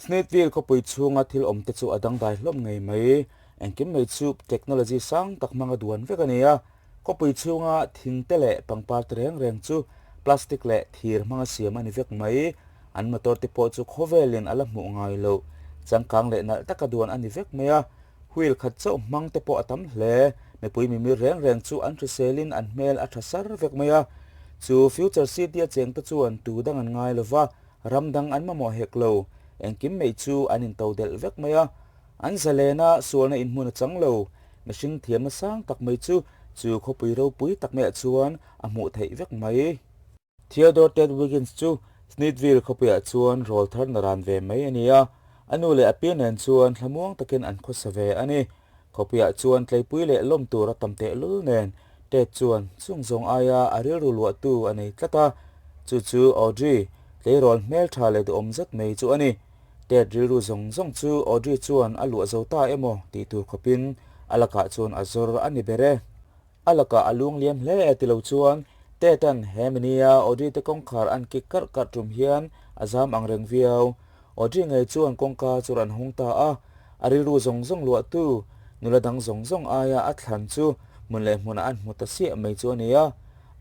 Smithville khawpui chhunga thil awmte chu a dangdai hlawm ngei mai. Engkim mai chu technology sang tak hmanga duan vek a ni a. Khawpui chhunga thingte leh pangpar te reng reng chu plastic leh thir hmanga siam a ni vek mai. An motor te pawh chu khawvelin a la hmuh ngai loh changkang leh nalh taka duan a ni vek mai a. Wheel khat chauh hmang te pawh a tam hle. Mipui mimir reng reng chu an hriselin an hmel a tha sar vek mai a. Chu Future City a cheng te chuan tu dang an ngai lova, ram dang an mamawh hek lo. Engkim mai chu an into delh vek mai a. An zalena sualna inhmun a chang lo. Mihring thiamna sang tak mai chu chu khawpui ropui tak maiah chuan a hmuh theih vek mai. Theodore Ted Wiggins chu Smithville khawpuiah chuan rawl thar naran ve mai a ni a, a nu leh a pi nen chuan thlamuang takin an khawsa ve a ni. Khawpuiah chuan tleipui leh lawm tur a tam tehlul nen Ted chuan chung zawng aia a rilru luahtu a nei tlat a, chu chu Audrey, tleirawl hmeltha leh duhawm zet mai chu a ni. Ted rilru zawng zawng chu Audrey chuan a luah zo ta emaw tih tur khawpin a lakah chuan a zawr a ni ber e. A lakah a lung liam hle e tilo chuan Ted-a'n he minia Audrey te kawngkhar an kik karh karh tum hian a zam ang reng viau. Audrey ngei chuan kawngka chu rawn hawng ta a, a rilru zawng zawng luahtu nula dang zawng zawng aia a thlan chu hmun leh hmunah an hmu ta siah mai chu a ni a.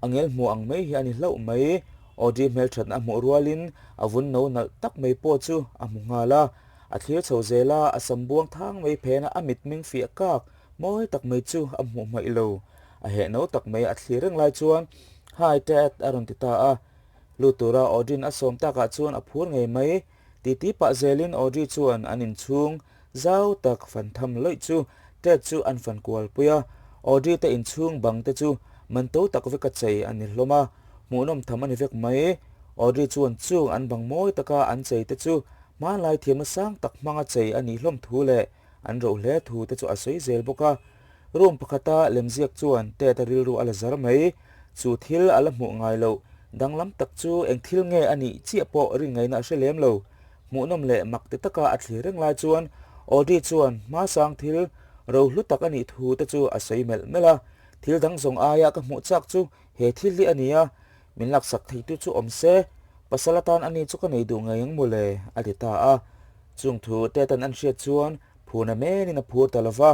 A ngel hmu ang mai hi a ni hlauh mai. Audrey hmelthatna a hmuh rualin a vun no nalh tak mai pawh chu a hmu nghal a. A thlir chho zel a, a sam buang thang mai phena a mitming fiah kak Mawi tak mai chu a hmuh hmaih lo. A heh no tak mai a thlir reng lai chuan, Hi Ted a rawn ti ta a. Lut tura Audrey-in a sawm takah chuan a phur ngei mai. Titi pah zelin Audrey chuan an inchhung zau tak fan tham lawih chu Ted chu an fan kual pui a. Audrey te inchhung bang te chu man to tak veka chei a ni hlawm a, hmuhnawm tham a ni vek mai. Audrey chuan chung an bang mawi taka an chei te chu hmanlai thiamna sang tak hmanga chei a nih hlawm thu leh An roh hle thu te chu a sawi zel bawk a. Room pakhata lemziak chuan Ted-a rilru a la zar mai. Chu thil a la hmuh ngai loh danglam tak chu eng thil nge a nih chiah pawh rin ngaihna a hre lem lo. Hmuhnawm leh mak ti taka a thlir reng lai chuan Audrey chuan hmasang thil rohlu tak a nih thu te chu a sawi melh melh a. Thil dang zawng aia ka hmuh chak chu he thil hi a ni a, min laksak theitu chu awm se, pasal atan a ni chu ka nei duh ngei ang mawle, a ti ta a. Chung thu Ted-a'n an hriat chuan phurna menin a phur ta lo va,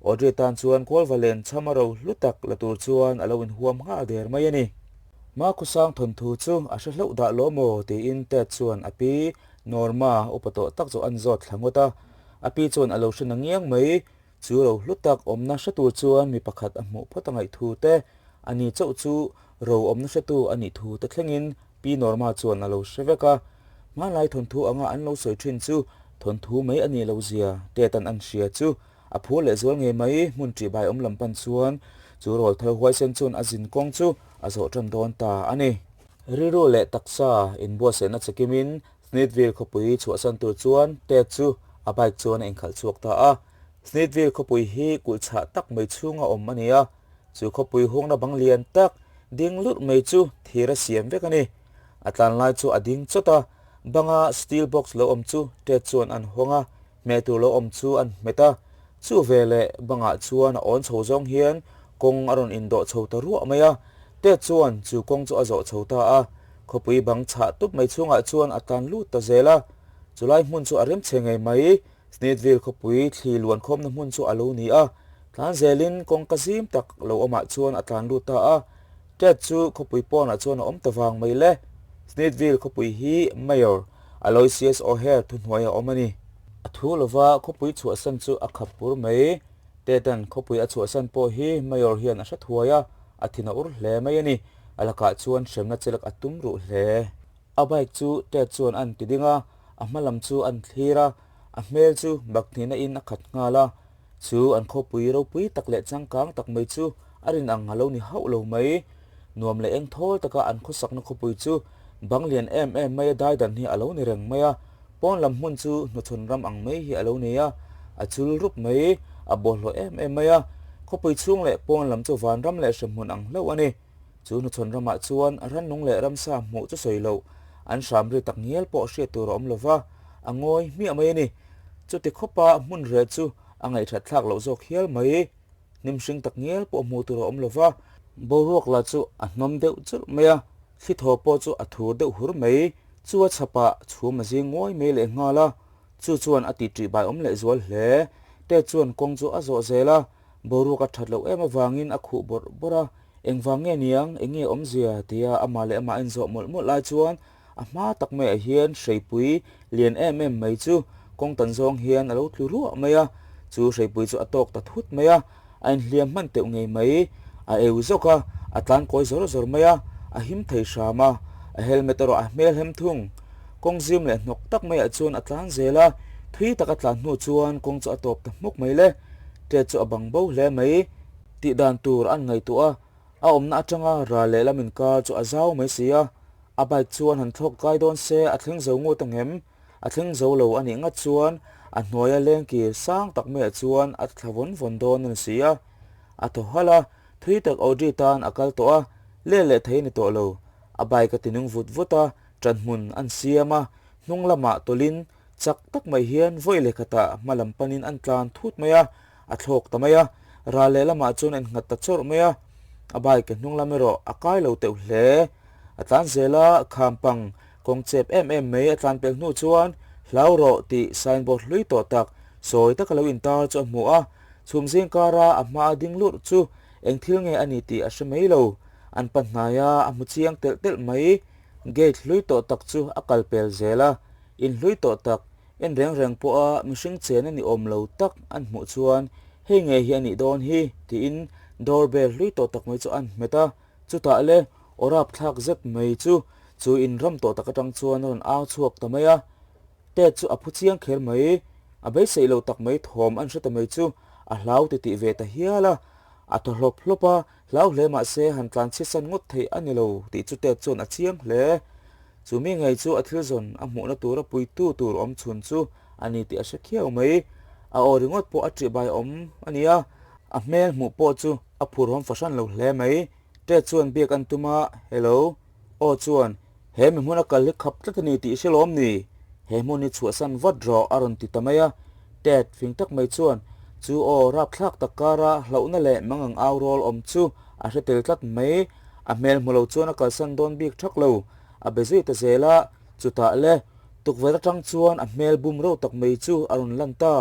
Audrey tan chuan kawlva len chham a ro hlu tak la tur chuan a lo inhuam nghal der mai a ni. Hmakhawsang thawnthu chu a hre hlauh dah lo maw? tiin Ted chuan a pi Norma upa tawh tak chu an zawt thla ngawt a. A pi chuan a lo hre na ngiang mai. Chu ro hlu tak awmna hre tur chuan mi pakhat a hmuh phawt a ngaih thu te, a ni chauh chu ro awmna hretu a nih thu te thlengin Pi Norma chuan a lo hre vek a. Hmanlai thawnthu anga an lo sawi thin chu thawnthu mai a nih loh zia Ted-a'n an hria chu a phur leh zual ngei mai. Hmun ṭihbai awm lam pan chuan chu rawl thar huaisen chuan a zin kawng chu a zawh ṭan dawn ta a ni. Rilru leh taksa inbuatsaihna chekimin Smithville khawpui chhuahsan tur chuan Ted chu a bike chuan a inkhalh chhuak ta a. Smithville khawpui hi kulh chhah tak mai chhunga awm a ni a. Chu khawpui hungna bang lian tak ding lurh mai chu thir a siam vek a ni. A tlan lai chu a ding chawt a, banga steel box lo awm chu Ted chuan an hawng a, hmeh tur lo awm chu an hmet a. Chu veleh bangah chuan a awn chho zawng hian kawng a rawn indawh chho ta ruah mai a. Ted chuan chu kawng chu a zawh chho ta a, khawpui bang chhah tup mai chhungah chuan a tlan lut ta zel a. Chulai hmun chu a rem chhe ngei mai. Smithville khawpui thli luan khawmna hmun chu a lo ni a, tlan zelin kawngka zim tak lo awmah chuan a tlan lut ta a. Ted chu khawpui pawnah chuan a awm ta vang mai le. Smithville khawpui hi Mayor Aloysius O'Hare thuhnuai a awm a ni. A thu lova khawpui chhuahsan chu a khap pur mai. Ted-a'n khawpui a chhuahsan pawh hi Mayor hian a hre thuai a, a thin a ur hle mai a ni. A lakah chuan hremna chelek a tum ruh hle. A bike chu Ted chuan an ti ding a, a hma lam chu an thlir a, a hmel chu bakhnihna in a khat nghal a. Chu an khawpui ropui tak leh changkang tak mai chu a rin ang a lo ni hauh lo mai. Nuam leh eng thawl taka an khawsakna khawpui chu bang lian em em mai a dai dan hi a lo ni reng mai a, pawn lam hmun chu hnuchhawn ram ang mai hi a lo ni a, a chul rup mai, a bawlhhlawh em em mai a. Khawpui chhung leh pawn lam chu vanram leh hremhmun ang hlauh a ni. Chu hnuchhawn ramah chuan rannung leh ramsa hmuh chu sawi loh, an hram ri tak ngial pawh hriat tur a awm lo va, a ngawi hmiah mai a ni. Chuti khawpa hmun reh chu a ngaihthat thlak loh zawk hial mai. Hnim hring tak ngial pawh hmuh tur a awm lo va. Boruak lah chu a hnawm deuh churh mai a, thli thaw pawh chu a thur deuh hur mai. Chu a chhapah chhum a zing ngawi mai leh nghal a. Chu chuan a ti ṭihbai awm leh zual hle. Ted chuan kawng chu a zawh zel a, boruak a ṭhat loh em avangin a khuh bawrh bawrh a, Engvang nge niang, eng nge awmzia? tia amah leh amah a inzawh mawlh mawlh lai chuan a hma tak maiah hian hreipui lian em em mai chu kawng tan zawng hian a lo tlu ruah mai a, chu hreipui chu a tawk ta thut mai a, a inhliam hman teuh ngei mai, a eu zawk a, a tlan kawi zawr zawr mai a, a him thei hram a, a helmet erawh a hmel hem thung. Kawng zim leh hnawk tak maiah chuan a tlan zel a, thui tak a tlan hnu chuan kawng chu a tawp ta hmuk mai le, ṭet chu a bang bo hle mai. Tih dan tur an ngaihtuah a, a awmna atanga ral lehlam inkar chu a zau mai si a, a bike chuan han thlawk kai dawn se a thleng zo ngut ang em? A thleng zo lo a nih ngat chuan a hnuaia lengkir sang tak maiah chuan a thla vawn vawn dawn a ni si a. A thaw halh a, thui tak Audrey tan a kal tawh a, let leh thei a ni tawh lo. A bike a tinung vut vut a, ṭanhmun an siam a, hnung lamah tawlhin chak tak mai hian vawi leh khatah hma lam panin an tlan thut mai a, a thlawk ta mai a, ral leh lamah chuan a innghat ta chawrh mai a, a bike hnung lam erawh a kai lo teuh hle. A tlan zel a, kham pang kawng chep em em mai a tlan pel hnu chuan hlau rawh tih signboard hlui tawh tak sawi taka lo intar chu a hmu a, chhum zing kara a hma a ding lurh chu eng thil nge a ni tih a hre mai lo. An pa hnaia a hmu chiang telh telh mai. Gate hlui tawh tak chu a kal pel zel a, in hlui tawh tak En reng reng pawha mihring chen a ni awm lo tak an hmuh chuan hei ngei hi a nih dawn hi tiin door bell hlui tawh tak mai chu an hmet a, chutah le aw rapthlak zet mai chu chu in ram tawh tak atang chuan a rawn au chhuak ta mai a, Ted chu a phu chiang kher mai, a beiseih lo tak mai thawm an hre ta mai chu a hlau titih ve ta hial a, a thaw hlawp hlawp a, hlau hle mahse han tlan chhiatsan ngawt theih a ni lo tih chu Ted chuan a chiang hle. Chu mi ngei chu a thil zawn a hmuhna tura puitu tur awm chhun chu a ni tih a hre khiau mai. A aw ringawt pawh a ṭihbai awm a ni a, a hmel hmuh pawh chu a phurhawm fahran lo hle mai. Ted chuan biak an tum a, Hello. Aw chuan, he mi hmuna kal hi khap tlat a ni tih i hre lawm ni? He hmun hi chhuahsan vat rawh a rawn ti ta mai a. Ted fing tak mai chuan chu aw rapthlak tak kara hlauhna leh mangang au rawl awm chu a hre tel tlat mai. A hmel hmu lo chuan a kalsan dawn bik thak lo. A be zui ta zel a, chutah le, tukverh atang chuan a hmel bum reuh tak mai chu a rawn lan ta.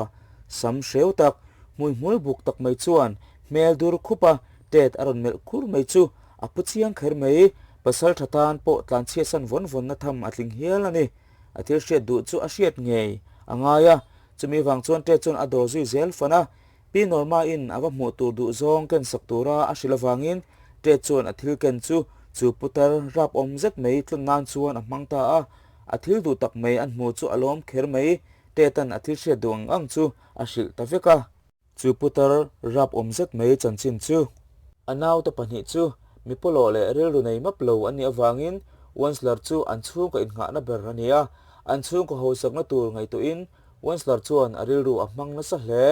Sam hreu tak, hmuihmul buk tak mai chuan hmel dur khup a, Ted a rawn melh khur mai chu a pu chiang kher mai. Pasal tha tan pawh tlanchhiatsan vawn vawnna tham a tling hial a ni. A thil hriat duh chu a hriat ngei a ngai a, chumi vang chuan Ted chuan a dawr zui zel fan a. Pi Norma-in a va hmuh tur duh zawng ken sak tura a hrilh avangin Ted chuan a thil ken chu chu putar rap awm zet mai tlun nan chuan a hmang ta a. A thil duh tak mai an hmu chu a lawm kher mai. Ted-a'n a thil hriat duh ang ang chu a hrilh ta vek a. Chu putar rap awm zet mai chanchin chu. A naute pahnih chu mi pawlawh leh rilru nei map lo an nih avangin Wensler chu an chhungkaw innghahna ber a ni a. An chhungkaw hausakna tur ngaihtuahin Wensler chuan a rilru a hmang nasa hle.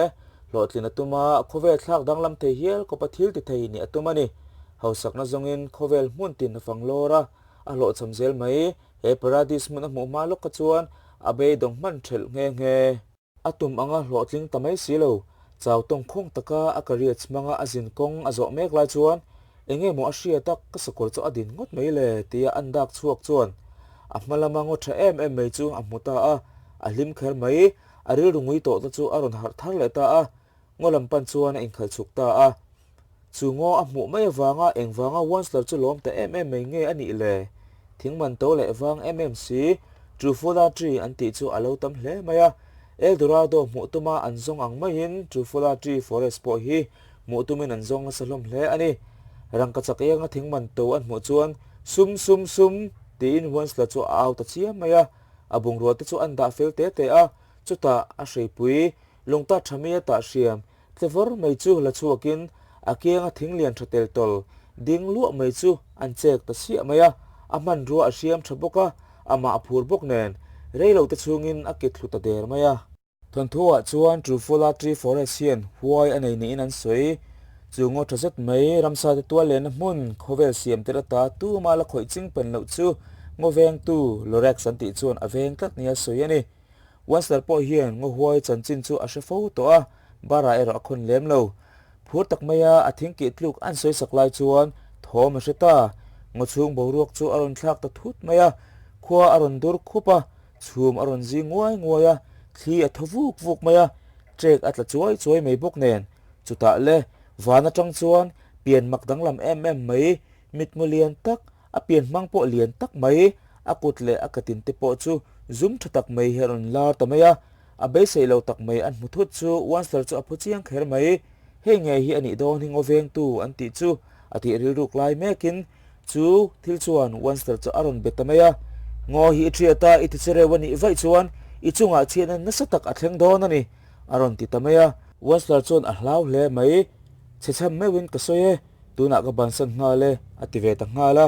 Hlawhtlin a tum a, khawvel thlak danglam thei hial kawpa thil ti thei nih a tum a ni. Hausakna zawngin khawvel hmun tin a fang lawr a, a hlawhchham zel mai. He paradis hmun a hmuh hma lawk kha chuan a beidawng hman thelh nghe nghe. A tum anga hlawhtling ta mai si lo. Chau tawng khawng taka a career chhmanga a zin kawng a zawh mek lai chuan eng nge maw a hriat a, ka sakawr chu a din ngawt mai le tia an dak chhuak chuan a hma lama ngaw tha em em mai chu a hmu ta a, a hlim kher mai, a rilru ngui tawh te chu a rawn harh thar leh ta a, ngaw lam pan chuan a inkhalh chhuk ta a. Chu ngaw a hmuh mai avanga engvanga Wansler chu lawm ta em em mai nge a nih le? Thing man to leh vang em em si, Trufula tree an tih chu a lo tam hle mai a, El Dorado hmuh tuma an zawng ang maiin Trufula tree forest pawh hi hmuh tumin an zawng nasa hlawm hle a ni. Rangkachak ianga thing man to an hmuh chuan Sum sum sum! tiin Wansler chu a au ta chiam mai a. A bungrua te chu an dah fel te te a, chutah a hreipui lungta tha mi a tah hriam tlevawr mai chu la chhuakin a kianga thing lian tha tel tawl ding luah mai chu an chek ta siah mai a, a hmanrua a hriam tha bawk a, amah a phur bawk nen rei lo te chhungin a kit thlu ta der mai a. Thawnthuah chuan Trufola Tree Forest hian huai a nei niin an sawi. Chu ngaw tha zet mai, ramsa te tual lenna hmun, khawvel siam tir ata tuma la khawih ching pen loh chu ngaw vengtu Lorax an tih chuan a veng tlat nia sawi a ni. Wansler pawh hian ngaw huai chanchin chu a hre fo tawh a, barah erawh a khawn lem lo. Phur tak maia a thing kih tluk an sawi sak lai chuan thawm a hre ta. Ngaw chhung boruak chu a rawn thlak ta thut mai a, khua a rawn dur khup a, Chhum a rawn zing nguai nguai a, Thli a thaw vuk vuk mai a, trek a tla chuai chuai mai bawk nen. Chutah le, van atang chuan pian mak danglam em em mai, mitmu lian tak, a pian hmang pawh lian tak mai, a kut leh a katin te pawh chu zum tha tak mai hi a rawn lar ta mai a. A beisei lo tak mai an hmu thut chu Wansler chu a phu chiang kher mai. Hei ngei hi a nih dawn hi ngaw vengtu an tih chu a tih rilruk lai mekin chu thil chuan Wansler chu a rawn be ta mai a. Ngaw hi i thiat a, i ti che reuh a nih vaih chuan i chungah chhiatna nasa tak a thleng dawn a ni, a rawn ti ta mai a. Wansler chuan a hlau hle mai. Chhe chham meuhin ka sawi e, tunah ka bansan nghal e, a ti ve ta nghal a.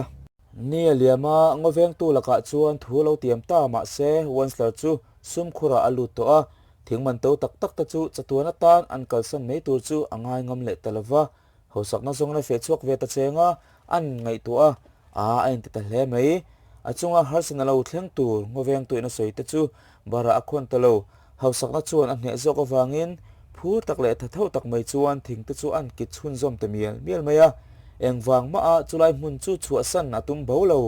Ni a liam a, ngaw vengtu lakah chuan thu lo tiam ta mahse Wansler chu Sum khurah a lut tawh a, thing man to tak tak te chu chatuan atan an kalsan mai tur chu a ngai ngam leh ta lova, hausakna zawngin a feh chhuak ve ta cheng a, an ngaihtuah a, aa a inti ta hle mai. A chunga harsatna lo thleng tur ngawveng tuin a sawi te chu barah a khawn ta lo, hausakna chuan a hneh zawk avangin phur tak leh tha tho tak mai chuan thing te chu an kit chhunzawm ta mial mial mai a, engvang mah a chulai hmun chu chhuahsan a tum bo lo.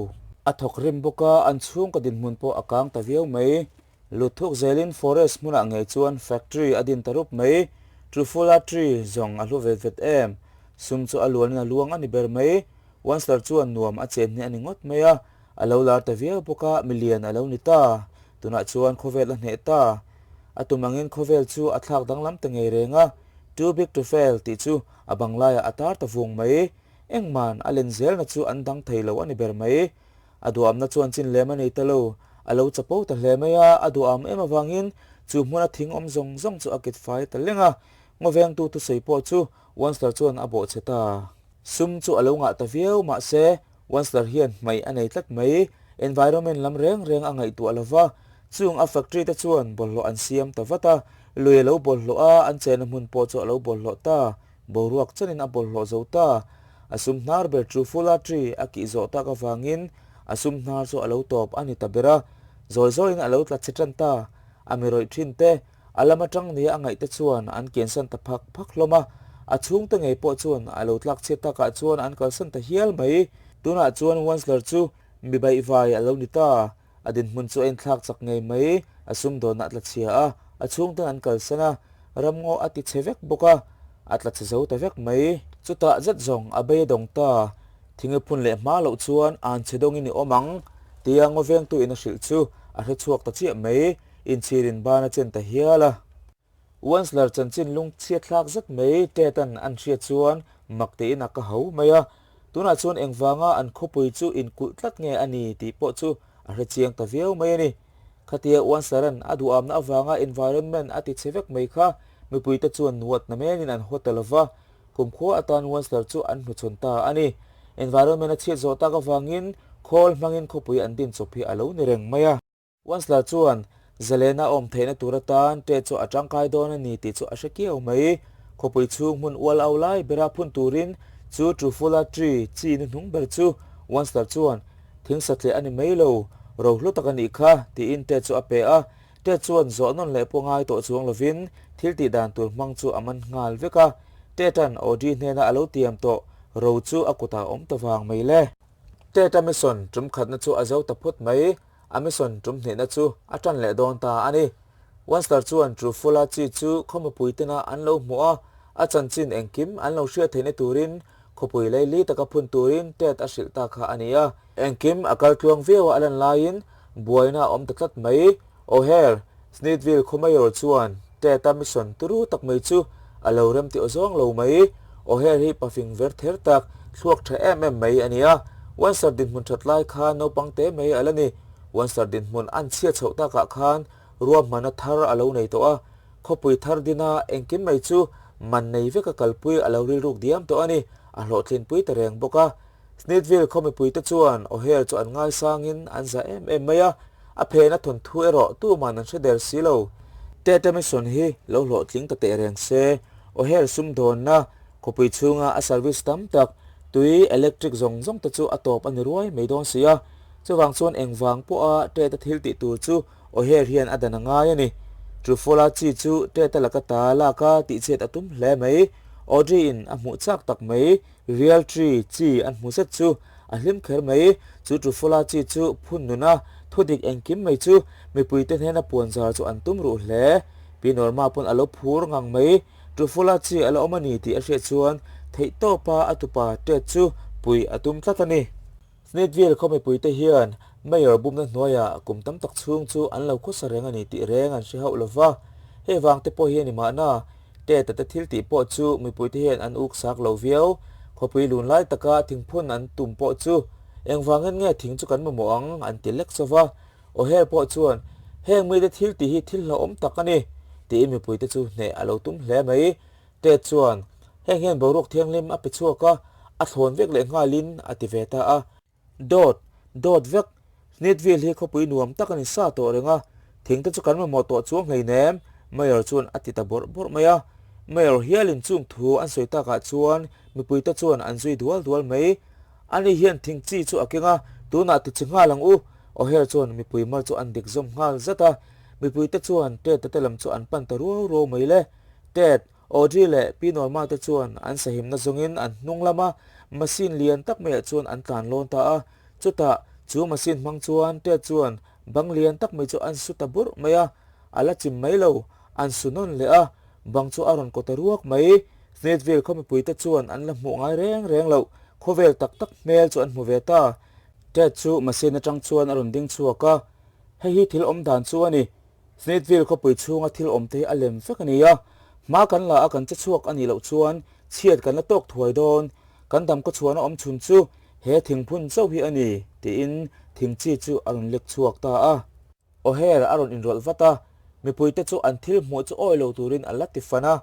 A thawk rim bawk a, an chhungkaw dinhmun pawh a kang ta viau mai. Lut thuk zelin forest hmunah ngei chuan factory a din ta rup mai. Trufula tree zawng a hlu vet vet em. Sum chu a luanin a luang a ni ber mai. Wansler chuan nuam a chen hi a ni ngawt mai a, a lo lar ta viau bawk a, milian a lo ni ta. Tunah chuan khawvel a hneh ta. A tum angin khawvel chu a thlak danglam ta ngei reng a, too big to fail tih chu a bang laiah a tar ta vung mai. Engman a len zelna chu an dang thei lo a ni ber mai. A duamna chuan chin lem a nei ta lo. A lo chapo ta hle mai a, a duam em avangin chu hmuna thing awm zawng zawng chu a kit fai ta leng a. Ngawvengtu thusawi pawh chu Wansler chuan a bawhchhe ta. Sum chu a lo ngah ta viau mahse Wansler hian hmaih a nei tlat mai. Environment lam reng reng a ngaihtuah lo va, chung a factory te chuan bawlhhlawh an siam ta vat a. Lui a lo bawlhhlawh a, an chenna hmun pawh chu a lo bawlhhlawh ta. Boruak chanin a bawlhhlawh zo ta. A sum hnar ber chu Full Tree a kih zawh tak avangin a sum hnar chu a lo tawp a ni ta ber a. Zawi zawiin a lo tla chhe tan ta. A mi rawih thin te, a lam atang nia a ngaih te chuan an kiansan ta phak phak hlawm a. A chhungte ngei pawh chuan a lo tlak chhiat takah chuan an kalsan ta hial mai. Tunah chuan Wansler chu mi baihvai a lo ni ta. A dinhmun chu a inthlak chak ngei mai, a sumdawnna a tla chhia a, a chhungten an kalsan a, ramngaw a ti chhe vek bawk a, a tla chhe zo ta vek mai. Chutah zet zawng a bei a dawng ta, thing i phun leh hma loh chuan an chhe dawngin i awm ang, tia ngaw vengtu in a hrilh chu a hre chhuak ta chiah mai, inchhirin ban a chen ta hial a. Wansler chanchin lungchhiat thlak zet mai Ted-a'n an hriat chuan mak tiin a ka ho mai a. Tunah chuan engvanga an khawpui chu inkulh tlat nge a ni tih pawh chu a hre chiang ta viau mai a ni. Khatia Wansler-a'n a duhamna avanga environment a ti chhe vek mai kha mipuite chuan nuat na menin an haw ta lo va, kumkhua atan Wansler chu an hnuchhawn ta a ni. Environment a chhiat zawh tak avangin khawl hmangin khawpui an din chawp hi a lo ni reng mai a. Wansler chuan Zalena awm theihna tur atan Ted chu a tangkai dawn a ni tih chu a hre kiau mai. Khawpui chhung hmun ual au lai bera phun turin chu Trufula tree chi nu hnung ber chu Wansler chuan thing satliah a ni mai lo, rohlu tak a nih kha tiin Ted chu a pe a. Ted chuan zawh nawn leh pawh ngai tawh chuang lovin thil tih dan tur hmang chu a man nghal vek a. Ted-a'n Audrey hnena a lo tiam tawh ro chu a kutah a awm ta vang mai le. Ted-a mission tum khatna chu a zo ta phawt mai. A mission tum hnihna chu a tan leh dawn ta a ni. Wansler chuan Trufula chi chu khawmapui tena an lo hmuh a, a chanchin engkim an lo hriat theihna turin khawpui leili taka phun turin Ted a hrilh ta kha a ni a. Engkim a kal tluang viau a a lan laiin buaina a awm ta tlat mai. O'Hare, Sneedville khaw mayor chuan Ted-a mission turu tak mai chu a lo rem tih awzawng lo mai. O'Hare hi pafing ver ther tak, thluak tha em em mai a ni a. Wansar dinhmun that lai khan naupang te mai a la ni. Wansar dinhmun an chhia chhoh takah khan ruahmana thar a lo nei tawh a. Khawpui thar dina engkim mai chu man nei veka kalpui a lo rilruk diam tawh a ni. A hlawhtlinpui ta reng bawk a. Sneedville khaw mipuite chuan O'Hare chu an ngaisangin an za em em mai a, a phena thawnthu erawh tuman an hre der si lo. Ted Emmison hi lo hlawhtling ta teh reng se, O'Hare sumdawnna, khawpui chhunga a service tam tak, tui, electric zawng zawng te chu a tawp a ni ruai mai dawn si a. Chuvang chuan engvang pawha Ted-a thil tih tur chu O'Hare hian a dan a ngai a ni. Trufola chi chu Ted-a laka ta lak a tihchhiat a tum hle mai. Audrey-in a hmuh chak tak mai. Real tree chi an hmu zet chu a hlim kher mai. Chu Trufola chi chu phun nuna Thudik engkim mai chu mipuite hnena puanzar chu an tum ruh hle. Pi Norma pawn a lo phur ngang mai. Trufula chi a la awm a ni tih a hriat chuan theihtawpa a tupa Ted chu puih a tum tlat a ni. Smithville khaw mipuite hian Mayor bumna hnuaiah kum tam tak chhung chu an lo khawsa reng a ni tih reng an hre hauh lo va. Hei vang te pawh hi a ni mahna, Ted-a te thil tih pawh chu mipuite hian an uk sak lo viau. Khawpui lun lai taka thingphun an tum pawh chu engvangin nge thing chu kan mamawh ang an ti lek chauh va. O'Hare pawh chuan, Heng mite thil tih hi thil hlauhawm tak a ni, tiin mipuite chu hneh a lo tum hle mai. Ted chuan, Heng hian boruak thianghlim a pe chhuak a, a thlawn vek leh nghalin a ti ve ta a. Dawt, dawt vek, Smithville hi khawpui nuam tak a ni sa tawh reng a, thing te chu kan mamawh tawh chuang hleinem, Mayor chuan a ti ta bawrh bawrh mai a. Mayor hialin chung thu an sawi takah chuan mipuite chuan an zui dual dual mai. Ani hian thing chi chu a keng a, tunah ti chi nghal ang u, O'Hare chuan mipui mar chu an dik zawm nghal zat a. Mipuite chuan Ted-a te lam chu an pan ta ruau ruau mai le. Ted, Audrey leh Pi Norma te chuan an sahimna zawngin an hnung lama machine lian tak maiah chuan an tlan lawn ta a. Chutah, chu machine hmang chuan Ted chuan bang lian tak mai chu an su ta burh mai a. A la chim mai lo, an su nawn leh a, bang chu a rawn kaw ta ruak mai. Smithville khaw mipuite chuan an la hmuh ngai reng reng loh, khawvel tak tak hmel chu an hmu ve ta. Ted chu machine atang chuan a rawn ding chhuak a, Hei hi thil awm dan chu a ni. Smithville khawpui chhunga thil awm te hi a lem vek a ni a, hma kan la a kan che chhuak a nih loh chuan chhiat kan la tawk thuai dawn, kan dam kawchhuahna awm chhun chu he thingphun chauh hi a ni, tiin thing chi chu a rawn lek chhuak ta a. O'Hare a rawn inrawlh vat a, mipuite chu an thil hmuh chu awi lo turin an la ti fan a,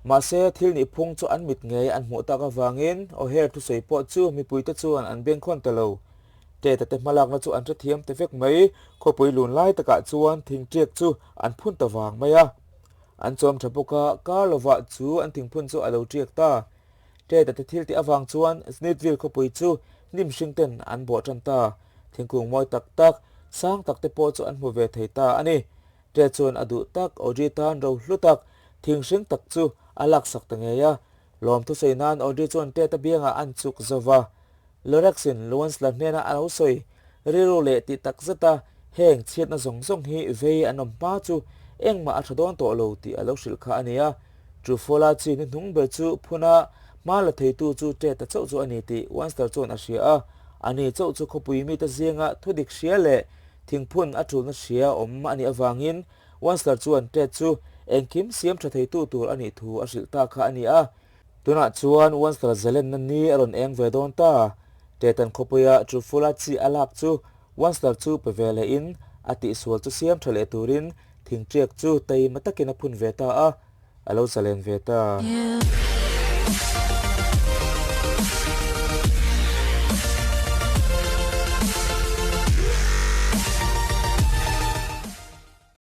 mahse thil nih phung chu an mit ngei an hmuh tak avangin O'Hare thusawi pawh chu mipuite chuan an bengkhawn ta lo. Teta te hmalakna chu an hrethiam ta vek mai, khawpui lun lai takah chuan thingṭiak chu an phun ta vang mai a. An chawm tha bawk a, kar lovah chu an thingphun chu a lo ṭiak ta. Teta te thil tih avang chuan Smithville khawpui chu hnim hring ten an bawh tan ta. Thingkung mawi tak tak, sang tak te pawh chu an hmu ve thei ta a ni. Ted chuan a duh tak Audrey tan ro hlu tak, thing hring tak chu a laksak ta ngei a. Lawm thusawi nan Audrey chuan Ted-a biangah an chuk zo va. Lorax-in Luansla hnena a lo sawi rilru leh tih tak zet a, heng chhiatna zawng zawng hi vei an awm hma chu engmah a tha dawn tawh lo tih a lo hrilh kha a ni a. Trufola chi ni hnung ber chu phuna hma la theitu chu Ted-a chauh chu a ni tih Wanster chuan a hria a. Ani chauh chu khawpui mite zinga thudik hria leh thingphun a tulna hria awm a nih avangin Wanster chuan Ted chu engkim siam tha theitu tur a nih thu a hrilh ta kha a ni a. Tunah chuan Wanster zalenna ni a rawn eng ve dawn ta. Tetan khawpuia Trufula chi a lak chu Wanster chu pe ve lehin a tihsual chu siam tha leh turin thingṭiak chu taima takin a phun ve ta a, a lo zalen ve ta.